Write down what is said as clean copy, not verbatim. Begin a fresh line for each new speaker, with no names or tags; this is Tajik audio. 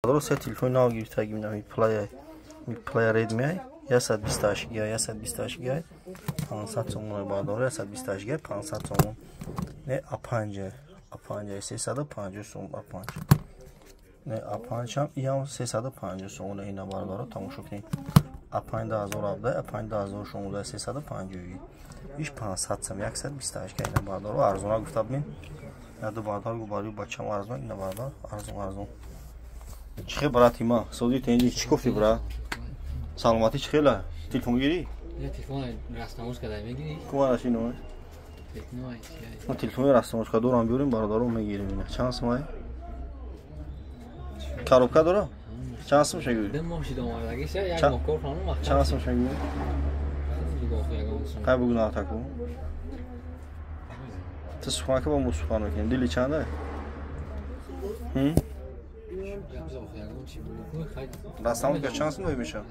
Се телефони нав гирифтагим, ми Play, ми Play Redmi 128 ГБ, 128 ГБ 500 сомон, бародаро, 128 ГБ 500 сомон. Не А5, А5 350 сом, А5. Не А5 ҳам, иам 350 сомон. Ина, бародаро, тамошо кунед. А5 2017, А5 2016 350, иш 500 сом, 128 ГБ. Ина, бародаро, арзона гуфта бин. Яду бародар гу барои бачам арзон, ина, бародар, арзон, арзон. Чӣ хел, брати ма? Соди тенҷи, чӣ гуфтӣ, брат? Саломатӣ, чӣ хела? Телефон гирӣ?
Телефон растамош када мегирӣ?
Кумараш ино? Ма телефони растамошка дорам, биёрем, бародаро, мегирем. Ина чанд сумай? Коробка дора? Чанд сум шагӯӣ? Чанд сум шагӯӣ? Қай бугу нархаку? Ту сухан ка, ба мо сухан мекунем. Дили чанда? Растамошка чанд сум мешавад?